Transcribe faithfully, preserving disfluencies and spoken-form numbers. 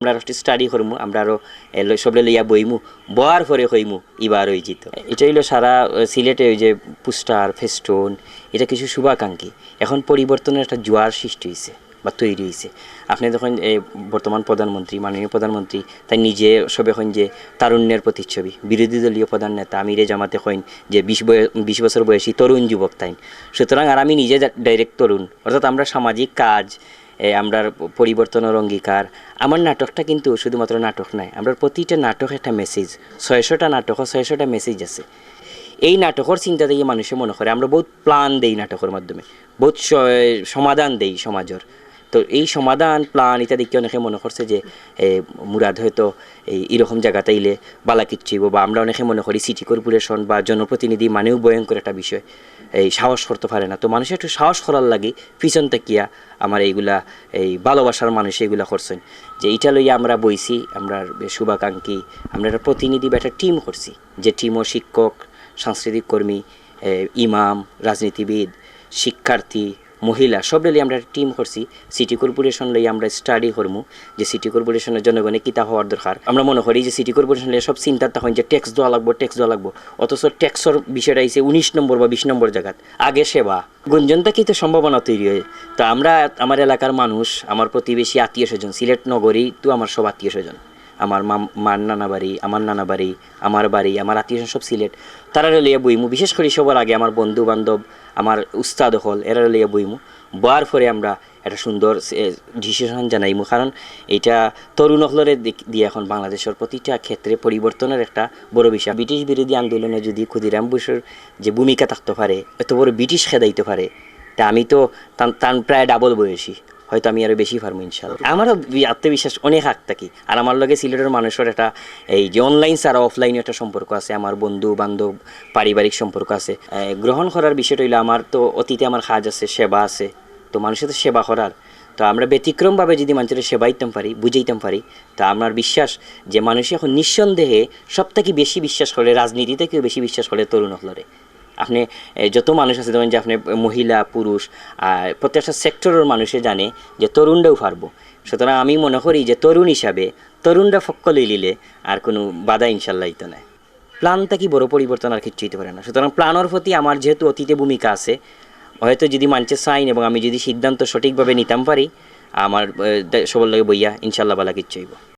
আমরা আরো একটু স্টাডি করমু, আমরা আরো, এ, ল-, সবরে লইয়া বইমু, বওয়ার পরে কইমু, ইবার অইজিত। এটা অইলো সারা, এ, সিলেটে ওই যে পোস্টার, ফেস্টুন, এটা কিছু শুভাকাঙ্ক্ষী। এখন পরিবর্তনের একটা জোয়ার সৃষ্টি হইছে বা তৈরি হইছে। আপনি দেখইন, এ, বর্তমান প্রধানমন্ত্রী, মাননীয় প্রধানমন্ত্রী, তাই নিজে সবে কইন যে তারুণ্যের প্রতিচ্ছবি, বিরোধী দলীয় প্রধান নেতা আমিরে জামাতে কইন যে বিশ বয়-, বিশ বছর বয়সী তরুণ যুবক তাইন। সুতরাং আর আমি নিজে যা-, ডাইরেক্ট তরুণ, অর্থাৎ আমরা সামাজিক কাজ, এ, আমরার প-, পরিবর্তনের অঙ্গীকার। আমার নাটকটা কিন্তু শুধুমাত্র নাটক নায়, আমরার প্রতিটা নাটক একটা মেসেজ। ছয়শোটা নাটকও ছয়শোটা মেসেজ আছে। এই নাটকর চিন্তা থাকি মানুষে মনে করে আমরা বহুত প্ল্যান দেই নাটকর মাধ্যমে, বহুত স-, সমাধান দেই সমাজর। তো এই সমাধান, প্ল্যান ইতা দেখি অনেকে মনে করছে যে, এ, মুরাদ হয়তো এই, এরকম জাগাত আইলে বালা কিচ্ছু অইবো, বা আমরা অনেকে মনে করি সিটি কর্পোরেশন বা জনপ্রতিনিধি মানেও ভয়ঙ্কর একটা বিষয়, এই সাহস করতে পারে না। তো মানুষে একটু সাহস করার লাগি পিছন থাকিয়া আমার এইগুলা, এই ভালোবাসার মানুষে এইগুলা করছইন, যে ইটা লইয়া আমরা বইছি, আমরা শুভাকাঙ্ক্ষী, আমরা একটা প্রতিনিধি বা একটা টিম করছি, যে টিমও শিক্ষক, সাংস্কৃতিক কর্মী, এ, ইমাম, রাজনীতিবিদ, শিক্ষার্থী, মহিলা, সব লইয়া আমরা একটা টিম করছি। সিটি কর্পোরেশন লইয়া আমরা স্টাডি করমু যে সিটি কর্পোরেশনের জনগণে কিতা হওয়ার দরকার। আমরা মনে করি যে সিটি কর্পোরেশন লইয়া সব চিন্তা তখন যে ট্যাক্স দেওয়া লাগবো, ট্যাক্স দেওয়া লাগবো, অথচ ট্যাক্সর বিষয়টা আইছে উনিশ নম্বর বা বিশ নম্বর জাগাত। আগে সেবা, গুঞ্জন থাকি তো সম্ভাবনা তৈরি হয়। তো আমরা, আমার এলাকার মানুষ, আমার প্রতিবেশী, আত্মীয় স্বজন, সিলেট নগরী তো আমার সব আত্মীয় স্বজন, আমার মাম-, মার নানা বাড়ি, আমার নানা বাড়ি, আমার বাড়ি, আমার আত্মীয় স্বজন সব সিলেট। তারারে লইয়া বইমু, বিশেষ করি সবার আগে আমার বন্ধু বান্ধব, আমার উস্তাদ অকল, এরারে লইয়া বইমু। বওয়ার পরে আমরা একটা সুন্দর, এ, ডিসিশন জানাইমু, কারণ এটা তরুণ অকলরে দিক-, দিয়ে এখন বাংলাদেশের প্রতিটা ক্ষেত্রে পরিবর্তনের একটা বড় বিষয়। ব্রিটিশ বিরোধী আন্দোলনে যদি ক্ষুদিরাম বসুর যে ভূমিকা থাকতে পারে, এত বড় ব্রিটিশ খেদাইতে পারে, তা আমি তো তান, তান প্রায় ডাবল বয়সী, হয়তো আমি আরো বেশি পারমু ইনশাল্লাহ। আমারও বি-, আত্মবিশ্বাস অনেক আগ থাকি। আর আমার লগে সিলেটের মানুষের একটা, এই যে অনলাইন ছাড়া অফলাইনে একটা সম্পর্ক আছে, আমার বন্ধু বান্ধব, পারিবারিক সম্পর্ক আছে। এ, গ্রহণ করার বিষয়টা হইলো, আমার তো অতীতে আমার কাজ আছে, সেবা আছে, তো মানুষের তো সেবা করার। তো আমরা ব্যতিক্রমভাবে যদি মানুষের সেবা দিতাম পারি, বুঝাইতাম পারি, তো আমার বিশ্বাস যে মানুষ এখন নিঃসন্দেহে সব থাকি বেশি বিশ্বাস করে, রাজনীতি থাকিও বেশি বিশ্বাস করে তরুণ অকলরে। আপনি, এ, যত মানুষ আছে, ধরেন যে আপনি মহিলা, পুরুষ, আর প্রত্যেকটা সেক্টরের মানুষে জানে যে তরুণরাও পারবো। সুতরাং আমি মনে করি যে তরুণ হিসাবে তরুণরা ফক্ক লইলিলে আর কোনো বাধা ইনশাল্লাহ হইতো না। প্ল্যান থাকি বড় পরিবর্তন আর কিচ্ছু হইতে পারে না। সুতরাং প্ল্যানের প্রতি আমার যেহেতু অতীতে ভূমিকা আছে, হয়তো যদি মানষে চাইন এবং আমি যদি সিদ্ধান্ত সঠিকভাবে নিতাম পারি, আমার, এ, দে-, সবার লগে বইয়া ইনশাল্লাহ বালা কিচ্ছু হইব।